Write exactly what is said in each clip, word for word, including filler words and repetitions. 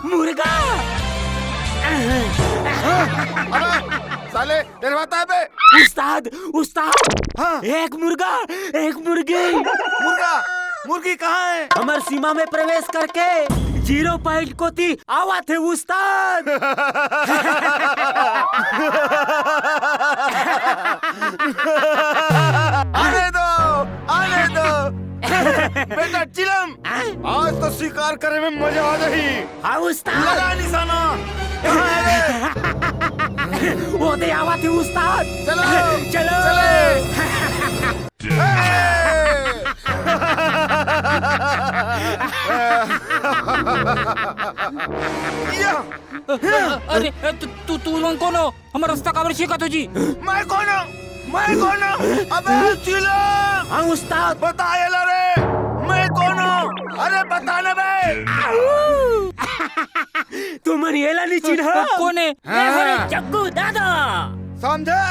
मुर्गा। अबे साले, डरवाता है बे। उस्ताद, उस्ताद, हाँ। एक मुर्गा, एक मुर्गी। मुर्गा, मुर्गी कहाँ है? हमर सीमा में प्रवेश करके जीरो पॉइंट कोती आवत हे उस्ताद। आने दो, आने दो। बेटा चिलम, आज तो शिकार करे में मजा आ जाही। हाँ उस्ताद। लगा निशाना। कहाँ है बे? वो दे आवत हे उस्ताद। चलो, चलो। चले। या। अरे, ए, तू, तू, तू मन कोन हो? हमर रास्ता काबर छेकत हो जी? मैं कोन हूँ? मैं कोन हूँ? अबे चिलम! हाँ उस्ताद। बता एला रे, मैं कोन हूँ? अरे बता ना बे। तुमन एला नहीं चिन्हा। कोन है? ये हरे जग्गू दादा। समझे?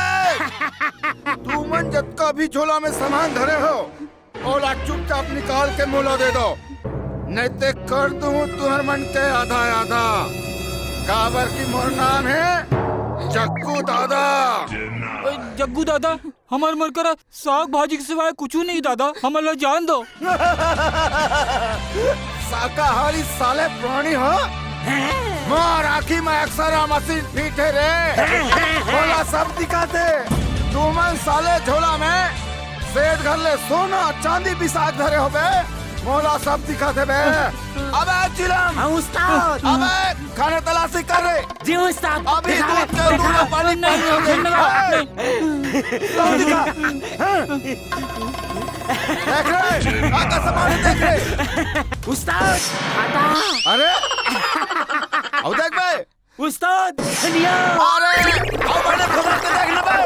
तुमन जतका भी झोला में सामान धरे हो, ओला चुपचाप निकाल के मोला दे दो, नहीं ते कर दूँ तुहर मन के आधा आधा। काबर कि मोर नाम है जग्गू दादा। जग्गू दादा, हमर मन करा साग भाजी के सिवाय कुछू नहीं दादा, हमन ला जान दो। शाकाहारी साले प्राणी हो। मोर आँखी में एक्सरा मशीन फिट है रे। मोला सब दिखाथे। तुमन साले झोला में सेठ घर ले सोना चांदी बिसाक धरे होबे। मोला सब दिखाथे बे। अबे चिलम। हाँ उस्ताद। अबे खाना तलाशी कर रे। जी उस्ताद। अभी दूध के दूध में पानी पानी हो गई। धन्यवाद। ए, कौन दिखा? देख रे, आका सामान देख रे। उस्ताद, हटा। अरे, अब देख बे। उस्ताद, धनिया। अरे, अब मैंने खुदा के देख ना बे।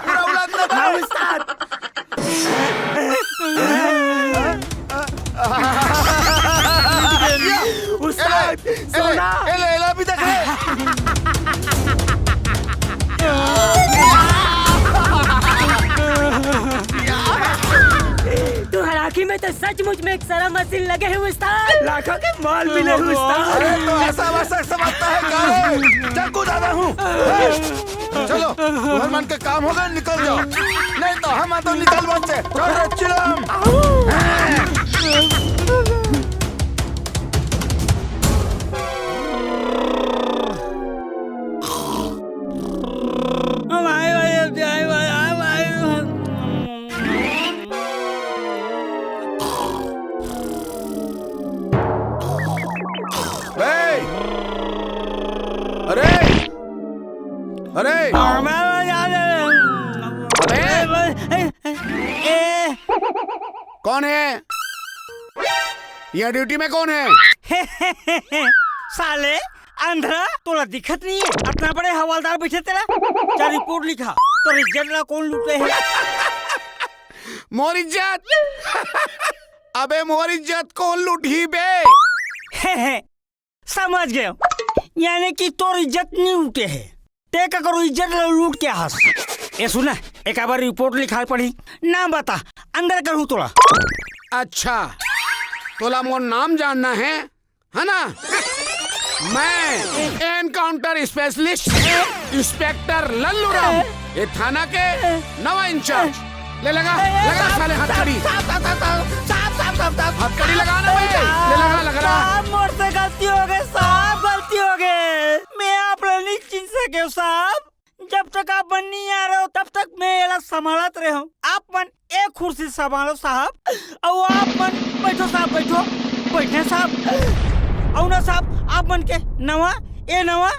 पूरा उलट ना हाँ बे। उस्ताद। उस्ताद, एले, सोना। एले, एले भी देख रे। तुहर आँखी में तो सचमुच में एक्सरा मशीन लगे हे उस्ताद। लाखों के माल मिले हे उस्ताद। अरे तो ऐसा वैसा समझता है क्या रे? जग्गू दादा हूँ। चलो, तुहर मन के काम हो गए, निकल जाओ। नहीं तो हम तो निकल बच्चे। चल रे चिलम। ए! अरे! अरे! अबे! कौन है? यहाँ ड्यूटी में कौन है? साले अंधरा, तोला दिखत नहीं है? अतना बड़े हवलदार बैठे तेला, जा रिपोर्ट लिखा। तोर इज्जत ला कौन लूटे है? मोर इज्जत? अबे मोर इज्जत कौन लूटही बे? समझ गयो, यानी कि तोर इज्जत नहीं लूटे है, ते ककरो इज्जत ला लूट के हस। ए सुना, एक बार रिपोर्ट लिखाए पड़ी, नाम बता, अंदर करूँ तोला। अच्छा, तोला मोर नाम जानना है, है ना? मैं encounter specialist inspector Lallu Ram, ये थाना के नवा इंचार्ज। ले लगा, लगा साले हथकड़ी। हथकड़ी लगा ना बे, ले लगा, लगा। साहब, मोर से गलती हो गई साहब, गलती हो गई। मैं आप ला नहीं चिन सके साहब। जब तक आप मन नहीं आ रहे हो, तब तक मैं एला संभालत रहे हूँ। आप मन एक कुर्सी संभालो साहब, अउ आप मन बैठो साहब, बैठो, बैठे साहब। अउ ना साहब, आप मन के नवा, ए नवा,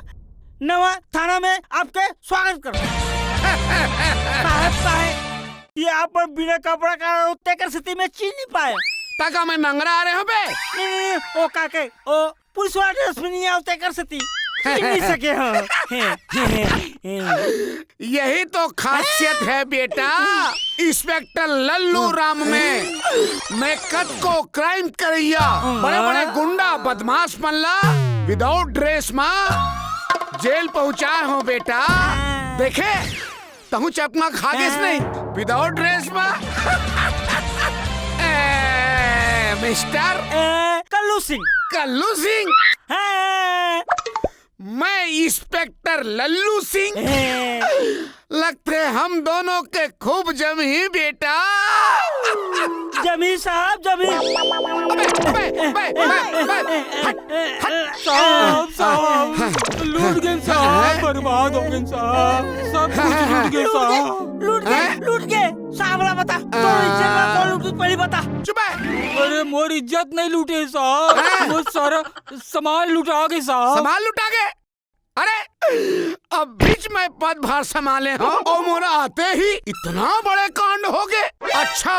नवा थाना में आपके स्वागत करो। साहब, साहब, ये आप मन बिना कपड़ा का हो, तेकर सेती मैं चिन नहीं पाए। ताका मैं नंगरा आ रहे हो बे? नहीं, नहीं, नहीं, ओ काके, ओ पुलिस वाला ड्रेस में नहीं आओ, तेकर सेती चिन नहीं सके हो। यही तो खासियत है बेटा, इंस्पेक्टर लल्लू राम में। मैं कतको क्राइम करैया, बड़े बड़े गुंडा बदमाश मन ला विदाउट ड्रेस मा जेल पहुंचाए हो बेटा। देखे, तहूँ चकमा खा गेस नहीं विदाउट ड्रेस मा। ए, मिस्टर, ए, कल्लू सिंह। कल्लू सिंह? हाँ। मैं इंस्पेक्टर लल्लू सिंह। हे। लगथे हम दोनों के खूब जमही बेटा। जमही साहब, जमही। अबे, अबे, अबे, अबे, अबे, हट, हट। साहब, साहब, लूट गेन साहब, बर्बाद हो गेन साहब, सब कुछ लूट गेन साहब। लूट गे, हैं? लूट गे। साहब ला बता, तोर इज्जत ला कोन लूटिस, पहली बता। चुप है। अरे, मोर इज्जत नहीं लूटे साहब, हैं? मोर सारा सामान लुटा गे साहब। सामान लुटा गे? अरे, अब बीच में पदभार संभाले हो और मोर आते ही इतना बड़े कांड हो गे। अच्छा,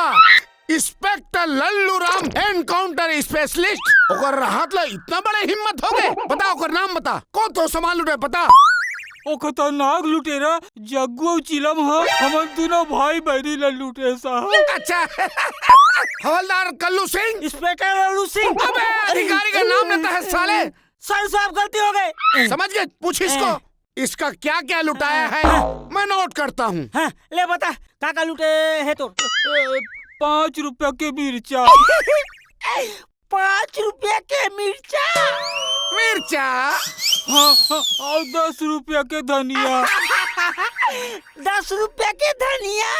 inspector Lallu Ram encounter specialist, ओकर रहत ला इतना बड़े हिम्मत हो गे? बता, ओकर नाम बता, कोन तो सामान लुटे, बता। ओ खतरनाक लुटेरा जग्गू अउ चिलम ह हमन दूनों भाई बहिनी ला लूटे साहब। अच्छा, हवलदार कल्लू सिंह। इंस्पेक्टर लल्लू सिंह। अबे, अधिकारी का नाम लेता है साले। सर साहब, गलती हो गई। समझ गए? पूछ इसको, इसका क्या क्या लुटाया है, मैं नोट करता हूँ। हाँ, ले बता, का का लूटे है तोर? पाँच रुपया के मिर्चा। पाँच रुपया के मिर्चा? मिर्चा? हाँ, हाँ, अउ दस रुपया के धनिया। दस रुपया के धनिया?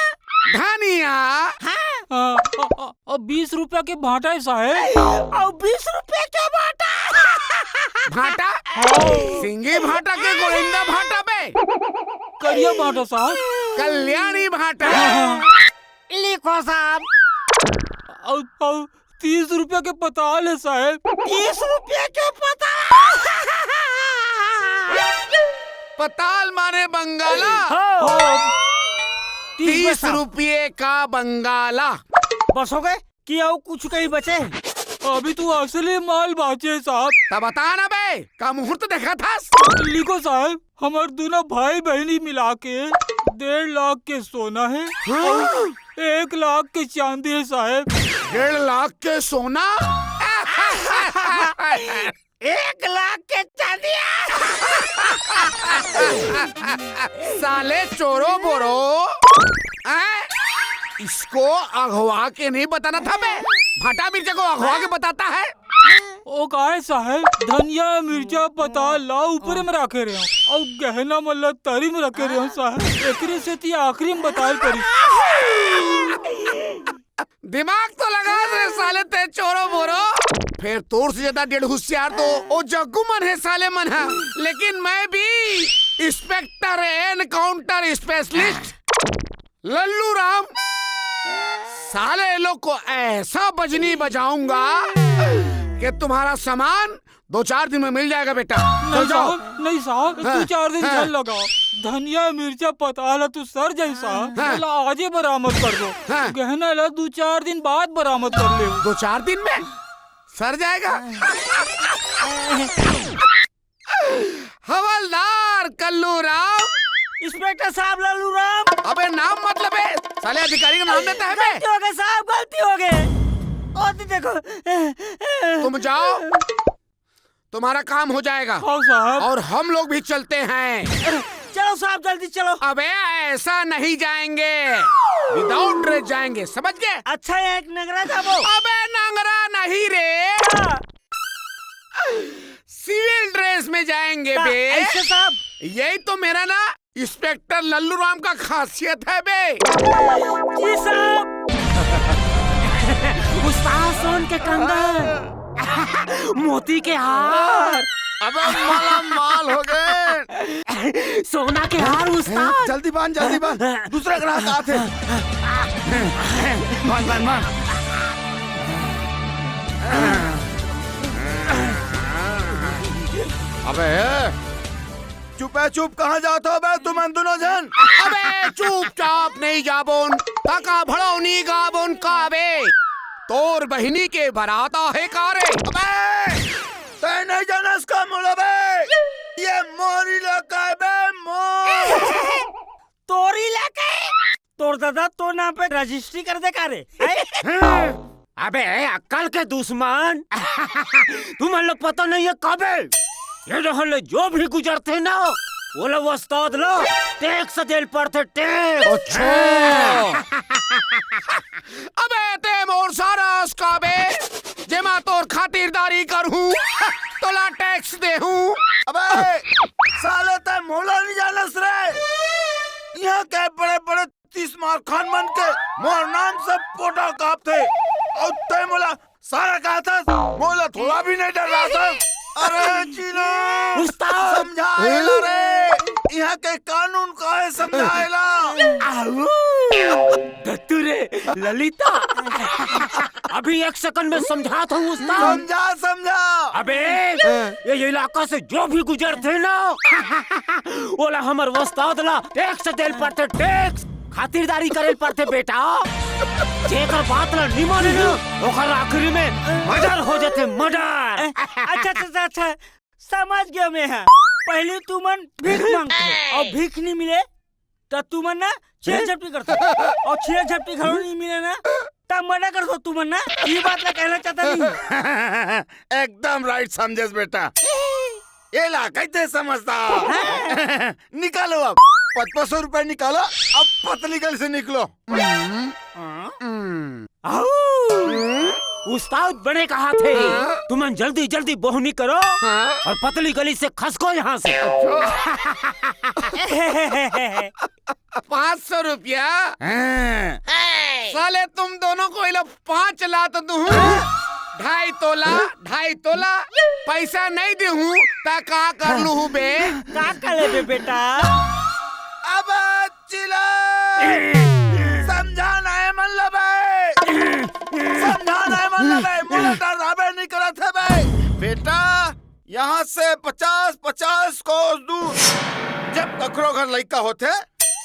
धनिया? हाँ। हाँ, अ, अ, अ, बीस रुपया के भांटा है साहेब। अउ बीस रुपया के भांटा? भांटा? हाँ। सिंगी भांटा के गोविंदा भांटा बे? करिया भांटा साहब। कल्याणी भांटा। हाँ, हाँ। लिखो साहब। अउ, अउ तीस रुपया के पताल है साहेब। तीस रुपया के पताल? पताल माने बंगाला। हाँ। हाँ। तीस तीस पैसा। रुपये का बंगाला। बस हो गए कि अउ कुछ कहीं बचे? अभी तो असली माल बाचे साहब। तब बता ना बे, का मुहूर्त देखा था? लिखो साहब, हमर दूनों भाई बहिनी मिला के डेढ़ लाख के सोना है। हाँ? अउ एक लाख के चांदी है साहेब। डेढ़ लाख के सोना? एक लाख के चांदी है? साले चोरो बोरो, हैं? इसको अगवा के नहीं बताना था बे। भांटा मिर्चा को अगवा के बताता है। ओ काय साहेब, धनिया, मिर्चा, पताल ला ऊपरे में रखे रहे हो, अउ गहना मन ला तरी में रखे रहे हो साहेब, एकरे सेती आखिरी में बताए पड़ी। दिमाग तो लगा रे साले ते चोरो बोरो। फिर तोर से ज्यादा डेढ़ होशियार तो ओ जग्गू मन है साले मन है, लेकिन मैं भी inspector encounter specialist Lallu Ram, साले लोग को ऐसा बजनी बजाऊंगा कि तुम्हारा सामान दो चार दिन में मिल जाएगा बेटा। चल नहीं जाओ। साहब, नहीं साहब, हाँ, दो चार दिन हाँ। झन लगाओ। धनिया, मिर्चा, पताल तू सर जाई साहब, हाँ। एला आजे बरामद कर दो। हाँ। गहना ला दो चार दिन बाद बरामद कर ले। दो चार दिन में सर जाएगा? हवलदार कल्लू राम। इंस्पेक्टर साहब लल्लू राम। अबे नाम मतलब है, साले अधिकारी का नाम लेता है बे। गलती हो गई साहब, गलती हो गई। और तो देखो। तुम जाओ, तुम्हारा काम हो जाएगा। हाँ साहब। और हम लोग भी चलते हैं। चलो साहब, जल्दी चलो। अबे ऐसा नहीं जाएंगे, विदाउट ड्रेस जाएंगे, समझ गए? अच्छा, एक नंगरा जाबो। अबे नंगरा नहीं रे, हाँ। सिविल ड्रेस में जाएंगे का बे। ऐसे साहब? यही तो मेरा ना इंस्पेक्टर लल्लू राम का खासियत है बे। जी साहब। उस्ताद सोन के कंगन, मोती के हार। अबे माला माल हो गए। सोना के हार उस्ताद। जल्दी बांध, जल्दी बांध, दूसरा ग्राहक आते। बांध, बांध, बांध। अबे चुपे चुप कहाँ जात हो बे तुमन दोनों जन? अबे चुपचाप नहीं जाबोन, तका भड़ौनी गाबोन का बे? तोर बहिनी के बारात आहे का रे? अबे तै नहीं जानस का मोला बे? ये मोर इलाका है बे, मोर। तोर इलाका है? तोर दादा तोर नाम पे रजिस्ट्री कर दे का रे? हैं? अबे अक्कल के दुश्मन, तुमन ला पता नहीं है का बे? ये डहर ले जो भी गुजरथे ना, ओला वस्ताद ला टैक्स देल पड़थे, टैक्स। अच्छा। अबे ते मोर सारस का बे, जेमा तोर खातिरदारी करहूँ, तोला टैक्स देहूँ। अबे साले, ते मोला नहीं जानस रे। यहाँ के बड़े बड़े तीस मार खान मन के मोर नाम से पोटा कापथे। अउ ते मोला सारा कहा था, मोला थोड़ा भी नहीं डर रहा था। अरे चीना, उस्ताद! समझा एला रे, यहाँ के कानून का है, समझा एला। आऊ! दत्तू रे, ललिता, अभी एक सेकंड में समझात हूँ उस्ताद। समझा, समझा। अबे, ये इलाका से जो भी गुजरथे ना, ओला हमर वस्ताद ला टैक्स देल पड़थे, टैक्स। खातिरदारी करेल पड़थे बेटा। जेकर बात ला नी माने ना, ओकर आखिरी में मर्डर हो जाथे, मर्डर। अच्छा, अच्छा, अच्छा, अच्छा, समझ गया मैं। हाँ, पहले तुमन भीख मांगते हो और भीख नहीं मिले तो तुमन ना छीना झपटी करते हो, और छीना झपटी घरों नहीं मिले ना तब मर्डर करते हो तुमन ना। ये बात ला कहना चाहता नहीं। एकदम राइट समझेस बेटा। एला कैसे समझता? हाँ। निकालो अब, पचपन सौ रुपए निकालो, अब पतली गली से निकलो। हाँ? हम्म। आऊ! उस्ताद बड़े कहा थे, हाँ? तुमन जल्दी जल्दी बोहनी करो हाँ? और पतली गली से खसको यहाँ से। अच्छा। पाँच सौ रुपया? हाँ। साले तुम दोनों को इला पाँच लात दूँ। ढाई तोला, ढाई तोला पैसा नहीं देहूँ, ता का कर लूँ बे? का कर लेबे बेटा? अब चिल्ला। समझा नहीं मन लबे। समझा नहीं मन लबे। मोला डराबे नहीं करत है बे। बेटा, यहाँ से पचास, पचास कोस दूर जब कखरो घर लइका होथे,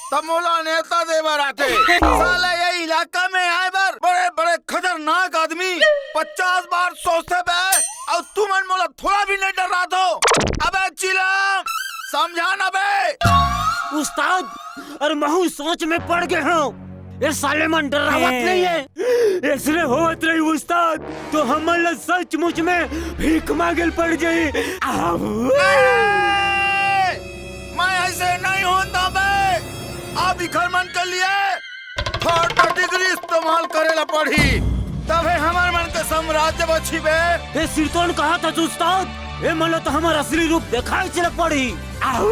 त मोला नेवता दे बर आथे। साला ये इलाका में आए बर बड़े-बड़े खतरनाक आदमी पचास बार सोचथे बे, अउ तुमन मोला थोड़ा भी नहीं डरात हो। अबे चिलम, समझा ना बे। उस्ताद, अरे महू सोच में पड़ गए हो। ये साले मन डरावत नहीं है। इसने होत रही उस्ताद, तो हमन ला सचमुच में भीख मांगेल पड़ जाई। आऊ। ए! मैं ऐसे नहीं होता बे। अब इखर मन के लिए थर्ड डिग्री इस्तेमाल करे ला पड़ही, तबे हमर मन के साम्राज्य बची बे। ए सिरतोन कहा था उस्ताद, ए मन ला तो हमर असली रूप दिखाई चला पड़ही। आऊ।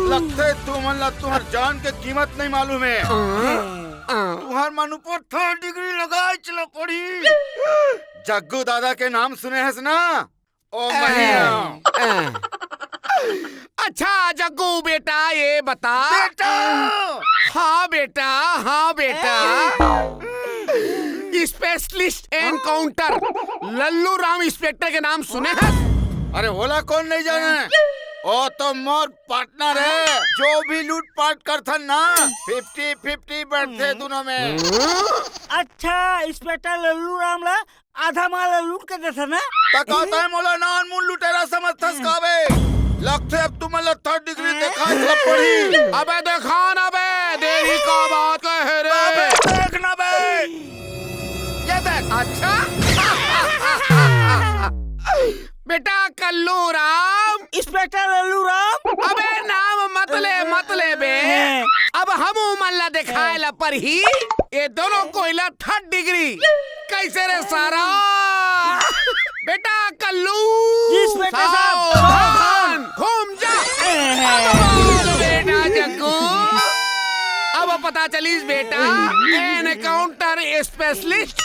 लगथे तुमन ला तुहर जान के कीमत नहीं मालूम है। तुहर मन ऊपर थर्ड डिग्री लगाए चला पड़ही। जग्गू दादा के नाम सुने हस ना? ओ महीना। अच्छा जग्गू बेटा, ये बता। बेटा। हाँ बेटा, हाँ बेटा। Specialist encounter Lallu Ram inspector के नाम सुने हस? अरे ओला कौन नहीं जाने? ओ तो मोर पार्टनर है, जो भी लूटपाट करथन ना, फिफ्टी फिफ्टी बैठथे दोनों में। अच्छा, इंस्पेक्टर लल्लू राम ला आधा माल लूट के देथे ना? त का तैं मोला नानमुन लुटेरा समझथस का बे? लगथे अब तुमन ला थर्ड डिग्री दिखाई ला पड़ही। अबे देखा ना बे, देरी का बात कहे रे। अबे देख ना बे। ये देख। अच्छा। बेटा कल्लू राम। इंस्पेक्टर लल्लू राम। अबे नाम मत ले, मत ले बे। अब हमू मन ला दिखाए ला परही। ये दोनों कोई ला थर्ड डिग्री। कैसे रे सारा? बेटा कल्लू, इंस्पेक्टर साहब, सावधान, घूम जा। अब बेटा जग्गू, अब पता चलीस बेटा, encounter specialist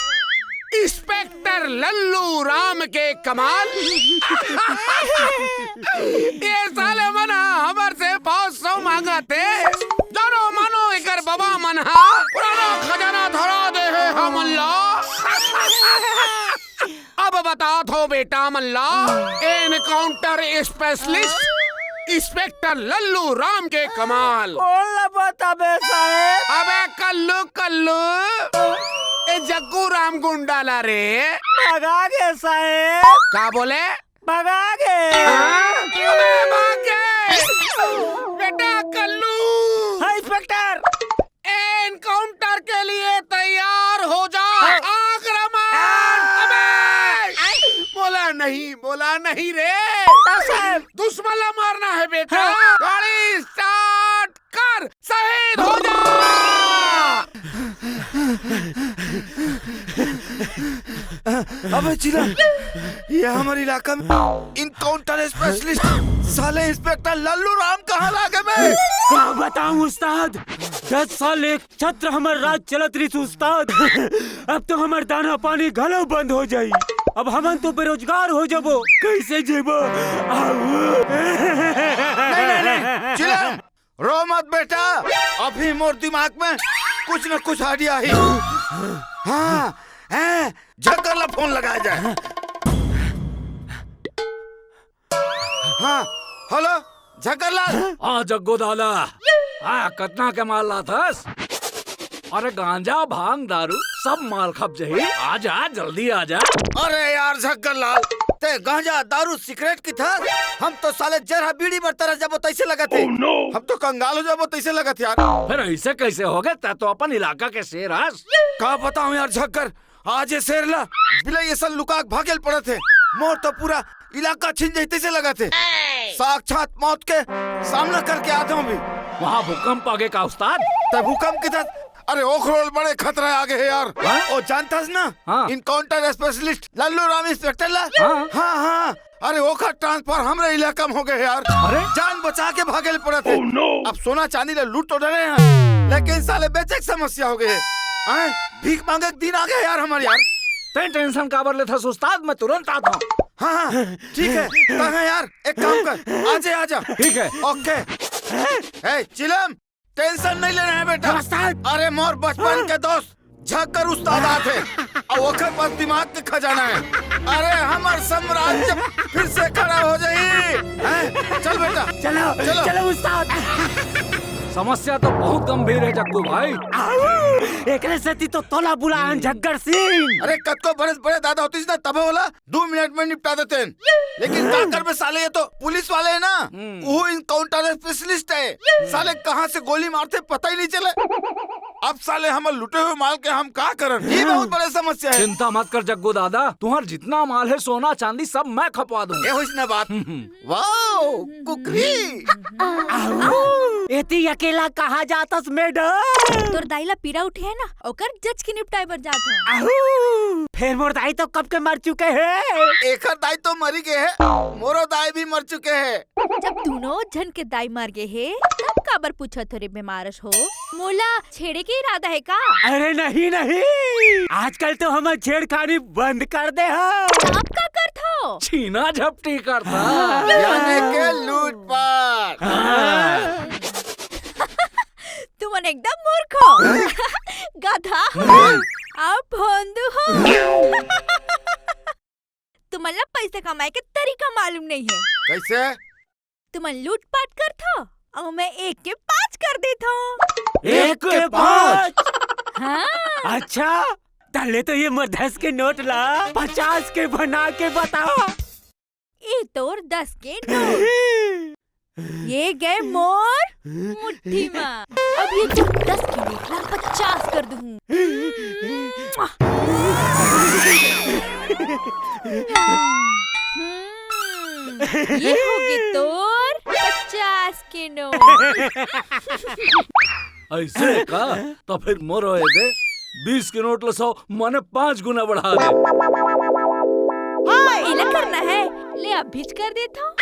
inspector Lallu Ram के कमाल। ये साले मन हमर से पाँच सौ मांगथे। जानो मानो एकर बाबा मन हा पुराना खजाना धरा दे हे हमन ला। अब बतात हो बेटा मन ला, encounter specialist inspector Lallu Ram के कमाल। कौन ला बताबे साहेब? अबे कल्लू, कल्लू, ए जग्गू राम गुंडा ला रे। भगा गे साहेब। का बोले? भगा गे। हाँ? अबे भाग गे। बेटा कल्लू। हाँ, इंस्पेक्टर। एनकाउंटर के लिए तैयार हो जा। हाँ। आक्रमण। हाँ। अबे। बोला नहीं, बोला नहीं रे। हाँ, साहेब। दुश्मन ला मारना है बेटा। हाँ। गाड़ी शहीद हो जा। अबे चिलम, ये हमर इलाका में एनकाउंटर स्पेशलिस्ट साले इंस्पेक्टर लल्लू राम कहाँ लागे बे? का बताऊं उस्ताद, दस साल एक छत्र हमर राज चलत रहिस उस्ताद। अब तो हमर दाना पानी घलो बंद हो जाई। अब हमन तो बेरोजगार हो जाबो, कैसे जेबो? आऊ। नहीं, नहीं, नहीं, चिलम, रो मत बेटा, अभी मोर दिमाग में कुछ न कुछ आइडिया ही। हाँ, हैं, झक्कर ला फोन लगाया जाए। हाँ, हेलो, झक्कर लाल। हाँ, जग्गू दादा। हाँ, कतना के माल लाथस? अरे, गांजा, भांग, दारू, सब माल खप जही। आ जा, जल्दी आ जा। अरे यार, झक्कर लाल, ते गांजा, दारू, सिगरेट की था? हम तो साले जरहा बीड़ी बर तरस जाबो तैसे लगत हे। Oh, no! हम तो कंगाल हो जाबो तैसे लगत यार। फिर ऐसे कैसे होगे? ते तो अपन इलाका के शेर हस। का बताऊं यार झक्कर, आज ये शेर ला बिलई असन लुका के भागेल पड़त हे। मोर तो पूरा इलाका छिन जही तैसे लगत हे। साक्षात मौत के सामना करके आत हूँ अभी। वहाँ भूकंप आगे का उस्ताद? ते भूकंप की था? अरे ओखरो ले बड़े खतरा आगे हे यार। हाँ? ओ जानथस ना? हाँ। Encounter specialist Lallu Ram inspector ला? हाँ। हाँ, हाँ। अरे ओखर ट्रांसफर हमरे इलाका में हो गए यार। अरे? जान बचा के भागेल पड़त हे। Oh, no! अब सोना चांदी ला लूट तो डरे हैं, लेकिन साले बेचे के समस्या हो गए हे। आए, भीख मांगे के दिन आ गया यार हमारे यार। ते टेंशन काबर लेथस उस्ताद, मैं तुरंत आता हूँ। हाँ, हाँ, ठीक है। कहाँ यार, एक काम कर, आजे आजा। ठीक है। ओके। ए, चिलम, टेंशन नहीं लेना है बेटा। नमस्कार। अरे मोर बचपन के दोस्त झक्कर उस्ताद आत हे। अब ओकर पास दिमाग के खजाना है। अरे हमर साम्राज्य फिर से खड़ा हो जाई। हैं? चल बेटा। चलो, चलो। चलो उस्ताद। समस्या तो बहुत गंभीर है जग्गू भाई। आऊ, एकरे सेती तो तोला बुलायन झक्कर सिंह। अरे कतको बड़े बड़े दादा होतिस ना तब होला दू मिनट में निपटा देतेन। लेकिन का करबे साले, ये तो पुलिस वाले है ना, हम्म। वो एनकाउंटर स्पेशलिस्ट है। साले कहाँ से गोली मारथे पता ही नहीं चले। अब साले हमर लुटे हुए माल के हम का करन? ये बहुत बड़े समस्या है। चिंता मत कर जग्गू दादा, तुम्हार जितना माल है सोना चांदी सब मैं खपवा दूंगा। ये होइस ना बात। वाओ, कुकरी। एती अकेला कहाँ जातस मैडम? तोर दाई ला पीरा उठे है ना, ओकर जच के निपटाए बर जात हूँ। फेर मोर दाई तो कब के मर चुके हे। एकर दाई तो मरी गे हे, मोरो दाई भी मर चुके हे। जब दूनों झन के दाई मर गे हे, तब काबर पूछत हो रे बेमारस हो? मोला छेड़े के इरादा हे का? अरे नहीं, नहीं, आजकल तो हमर छेड़खानी बंद कर दे हो। अब का करत हो? छीना झपटी करत हो। यानी के लूटपाट। हाँ। तुमन एकदम मूर्ख हो। गधा हो। अउ भोंदू हो। तुमन ला पैसा कमाए के तरीका मालूम नहीं है। कैसे? तुमन लूटपाट करथो, अउ मैं एक के पाँच कर देथो। एक के पाँच? हाँ। अच्छा, तले तो ये मोर दस के नोट ला पचास के बना के बता। ए तोर दस के नोट। ये गए मोर मुट्ठी मा। अब ये तोर दस के नोट ला पचास कर दूँ। हम्म, ये होगे तोर पचास के नोट। ऐसे का? तो फिर मोरो ए दे, बीस के नोट ले सौ, माने पाँच गुना बढ़ा दे। हाँ, एला करना है। ले, अभीच कर देथो।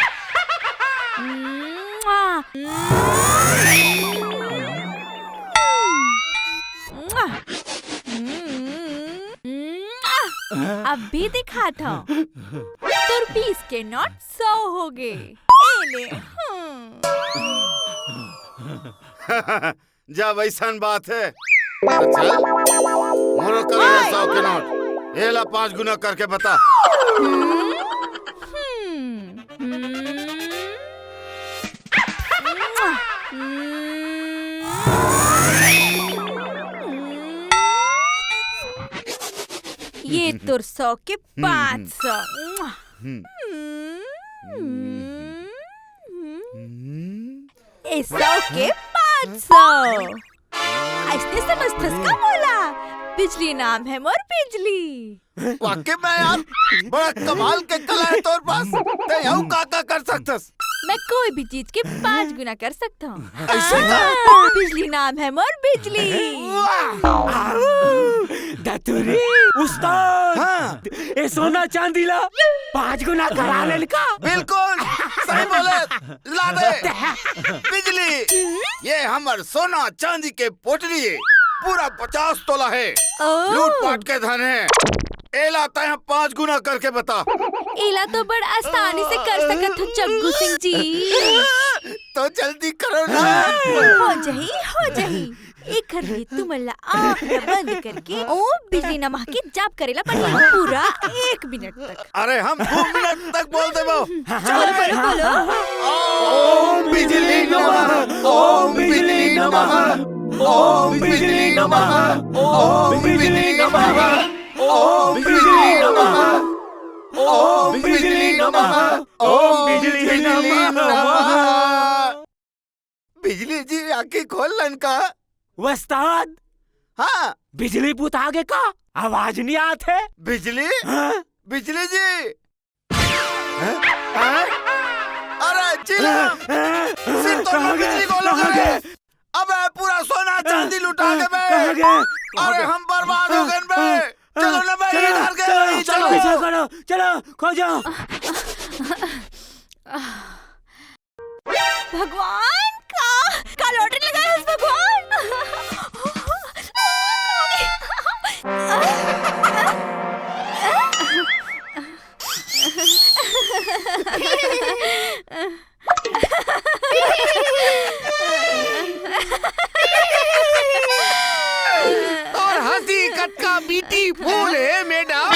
अभी दिखाथो। तोर बीस के नोट सौ होगे। ए ले। हम्म। जब ऐसन बात है, तो चल, मोरो कर ले सौ के नोट। एला पाँच गुना करके बता। हम्म, हम्म, हम्म। ये तोर सौ के पाँच सौ। हम्म। हम्म। ए सौ के पाँच सौ। अइसने समझथस का मोला? बिजली नाम है मोर बिजली। वाकई में यार, बड़ा कमाल के कला है तोर पास। ते अउ का का कर सकथस? मैं कोई भी चीज के पाँच गुना कर सकता हूँ। ऐसे का? हाँ, बिजली नाम है मोर, बिजली। वाह! दतुरी, उस्ताद, हाँ। ए सोना चांदी ला पाँच गुना करा लेन का? बिल्कुल सही बोले। ला दे बिजली। ये हमर सोना चांदी के पोटली हे, पूरा पचास तोला हे, ओ। लूटपाट के धन हे। एला तैं पाँच गुना करके बता। एला तो बड़ आसानी से कर सकत हो, जग्गू सिंह जी। तो जल्दी करो ना। हो जाही, हो जाही। एकर लिए तुमन ला आँख ला बंद करके ओम बिजली नमः के जाप करे ला पड़ही पूरा एक मिनट तक। अरे, हम दू मिनट तक बोल देबो। बोलो, बोलो, बोलो। ओम बिजली नमः, ओम बिजली नमः, ओम बिजली नमः, ओम बिजली नमः, ओम बिजली नमः, ओम बिजली नमः, ओम बिजली नमः। बिजली जी, आँखी खोल लन का? वस्ताद, हाँ। बिजली बुता गे का? आवाज नहीं आत हे। बिजली? हाँ? बिजली जी। हाँ? हाँ? अरे, चिलम, हाँ? सिर तो कहाँ गए? बिजली को लगा कहाँ दे। गए? अबे, पूरा सोना चांदी लुटा हाँ? के बे। कहाँ गए? अरे, हम बर्बाद हो गए बे। हाँ? चलो ना बे, चलो, इधर के चलो, नहीं, चलो, चलो। पीछा करो, चलो, खोजो। भगवान, का, का लॉटरी लगा हे भगवान। तोर हंसी कतका beautiful हे, मैडम।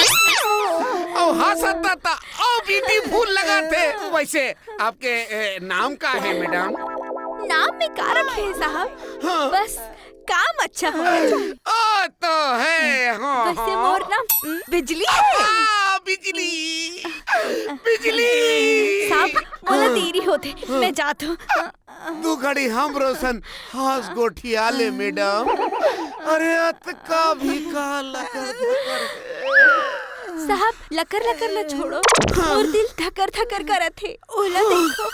अउ हंसत त अउ beautiful लगत हे। वैसे आपके, ए, नाम का हे, मैडम? नाम में का रखे हे, साहब? हाँ। बस काम अच्छा होना चाहिए। ओ तो हे, हाँ, वैसे हाँ। मोर नाम, उम, बिजली हे। हाँ, बिजली। बिजली। साहब, मोला हाँ। देरी होथे, हाँ। मैं जात हूँ। दू घड़ी हमरो सन हंस गोठिया ले, मैडम। अरे, अतका भी का लकर धकर। साहब, लकर लकर ल छोड़ो, मोर दिल धकर धकर करत हे, ओला देखो।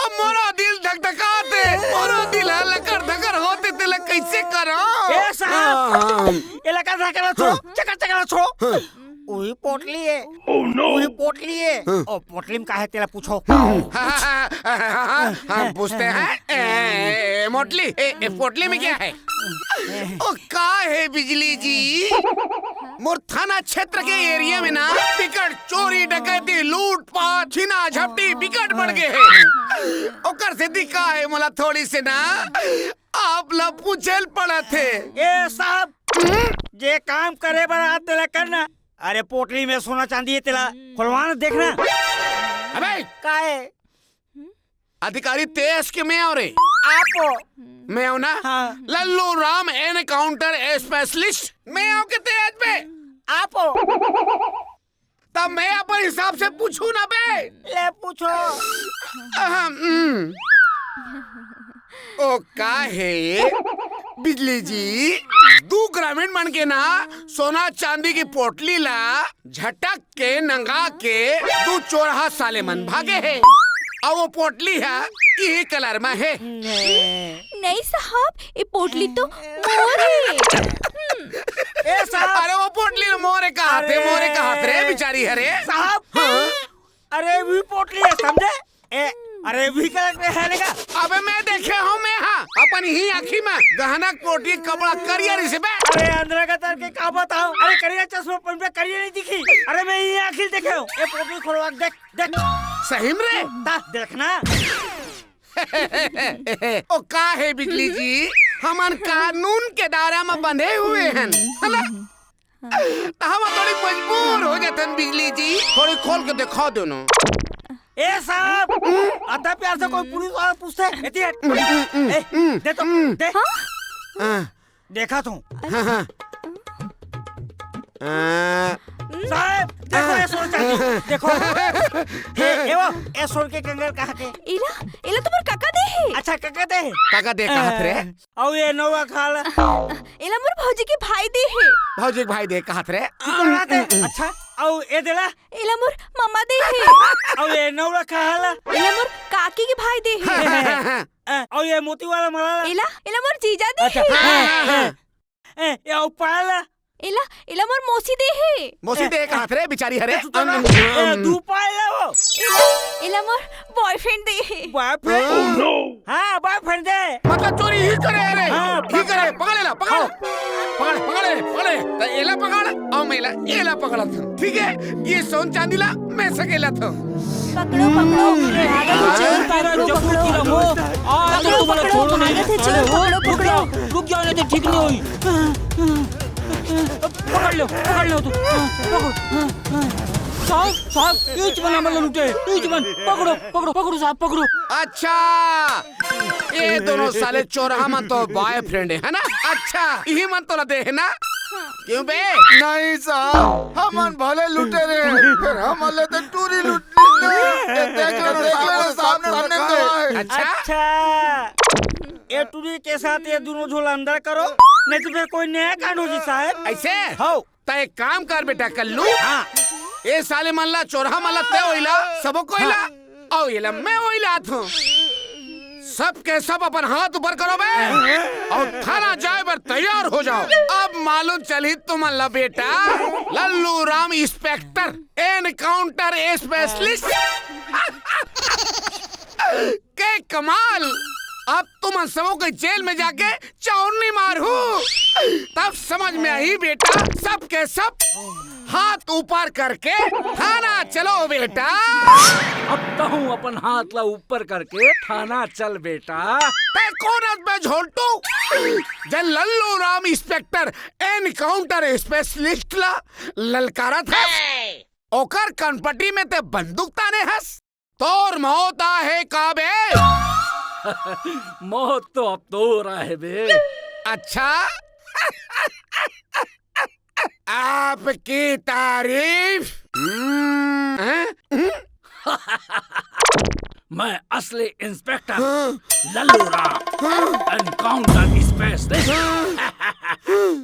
अब मोरो दिल धकधकात हे, मोरो दिल ह लकर धकर होत हे, तेला कइसे करो? ए साहब, हाँ। ए लकर धकर ल छोड़ो, हाँ। चकर चकर ल छोड़ो। हाँ। उही पोटली हे। Oh no! उही पोटली हे। हाँ। ओ, पोटली में का हे, तेला पूछो। हाँ, हाँ, पूछते हैं। ए, ए, मोटली, ए, ए, पोटली में क्या है? ओ, का हे बिजली जी? मोर थाना क्षेत्र के area में ना बिकट चोरी, डकैती, लूटपाट, छीना झपटी बिकट बढ़ गे हे। ओकर सेती का हे, मोला थोड़ी से ना आप ला पूछे ल पड़त हे। ए साहब, जे काम करे बर आत तेला करना। अरे पोटली में सोना चांदी हे, तेला खोलवा ना, देखना। अबे! का हे? अधिकारी तेज के मैं आंव रे। आप हो? मैं आंव ना? हाँ। Lallu Ram encounter specialist। मैं आंव के तेज पे। आप हो? तब मैं अपन हिसाब से पूछूं ना बे। ले पूछो। अहम, हम्म। ओ का हे बिजली जी, दू ग्रामीण मन के ना सोना चांदी के पोटली ला झटक के नंगा के दू चोरहा साले मन भागे हे। अउ वो पोटली ह इही colour म हे। नहीं साहब, ये पोटली तो मोर हे। ए साहब। अरे वो पोटली ल मोर हे कहत हे, अरे। मोर हे कहत रे बिचारी हरे। साहब। हाँ? अरे वही पोटली हे, समझे? ए, अरे वही colour म हे ना का? अबे मैं देखे हंव मैं हा, अपन ही आँखी म गहना पोटली कपड़ा करिया रहिसे बे। अरे अंधरा का तर के का बताओ? अरे करिया चश्मा पहन पे करिया नहीं दिखी। अरे मैं ही आँखी देखे हंव। ए पोटली खोलवा के देख, देख। सही म रे? ता देखना। ओ का हे बिजली जी, हमन कानून के दायरा म बंधे हुए हन, है ना? त हम थोड़ी मजबूर हो जाथन बिजली जी, थोड़ी खोल के दिखा दो ना। ए साहब, अतका प्यार से कोई पुलिस वाला पूछथे? एती हट। ए, दे तो, दे। हाँ? देखत हंव। हाँ, हाँ। हाँ। साहब, देखो, ये सोन चांदी, देखो। ए, ए वो, ये सोन के कंगन कहाँ के? एला, एला तो मोर काका दे हे। अच्छा, काका दे हे? काका दे, कहाँ रे? अउ ये नवा खाल। एला मोर भौजी के भाई दे हे। भौजी के भाई दे, कहाँ रे? अच्छा, अउ ये देला? एला मोर मम्मा दे हे। अउ ये ए नौला कहाँ ला? एला मोर काकी के भाई दे हे। अ, अउ ये मोती वाला मला ला? एला, एला मोर जीजा दे अच्छा, हे। हाँ, हाँ, हाँ। ए, ए, अउ पायल ला? एला, एला मोर मौसी दे हे। मौसी दे कहात रे, बिचारी हरे। ए, तू तो ना, ए, दू पायल ला वो। एला, एला मोर boyfriend दे हे। Boyfriend? हाँ। हाँ, boyfriend दे। मतलब चोरी ही करे रे। हाँ, ही करे, पकड़ एला, पकड़। हाँ। पकड़, पकड़ ले, पकड़ ले। त एला पकड़, अउ मैं एला, एला पकड़त हँव। ठीक हे, ये सोन चांदी ला मैं सकेलत हँव। पकड़ो, पकड़ो, भागत हे, चोर, तेरा पकड़ो, जब पकड़ो। रुकी रहो, आज तो पकड़ो, तुम्हारा पकड़ो, छोड़ो नहीं, भागत हे, साले चोर, हो। पकड़ो, रुक पकड़ो। जाओ, रुक जाओ, नहीं तो ठीक नहीं होई। पकड़ लो, पकड़ लो तू। पकड़ो। साहब, साहब, इच बन हमला लूटे, इच बन। पकड़ो, पकड़ो, पकड़ो साहब, पकड़ो। अच्छा, ये दोनों साले चोरहा मन तो boyfriend हे, है ना? अच्छा, इही मन तोला दे हे ना? क्यों बे? नहीं साहब, हमन भले लूटे रहे, फेर हमन ले तो टूरी लूट ली। ये देख लो, देख लो, सामने, सामने खड़ा है। अच्छा? अच्छा, ये टूरी के साथ ये दोनों झोला अंदर करो, नहीं तो फेर कोई नया कांड हो जी साहब। ऐसे? हो। त एक काम कर बेटा कल्लू, हाँ। ए साले मन ला, चोरहा मन ला, तैं ओइला, सबो को ओइला, हाँ। अउ एला मैं ओइलात हँव। सब के सब अपन हाथ ऊपर करो बे, अउ थाना जाए बर तैयार हो जाओ। अब मालूम चलही तुमन ला बेटा, Lallu Ram inspector, encounter specialist के कमाल। अब तुमन सबो के जेल में जाके चौनी मारहूँ, तब समझ में आही बेटा, सब के सब हाथ ऊपर करके थाना चलो बेटा। अब तहूँ अपन हाथ ला ऊपर करके थाना चल बेटा। तैं कोन हस बे झोंटू, जे Lallu Ram inspector encounter specialist ला ललकारत हस? ओकर कनपटी में तैं बंदूक ताने हस? तोर मौत आहे का बे? मौत तो अब तोर आहे बे। अच्छा? आपकी तारीफ? हम्म, हैं? हम्म? मैं असली inspector हाँ। लल्लू राम, हाँ। Encounter specialist। हाँ।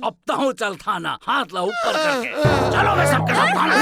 अब तहूँ चल थाना, हाथ ला ऊपर करके। चलो बे सबके सब थाना।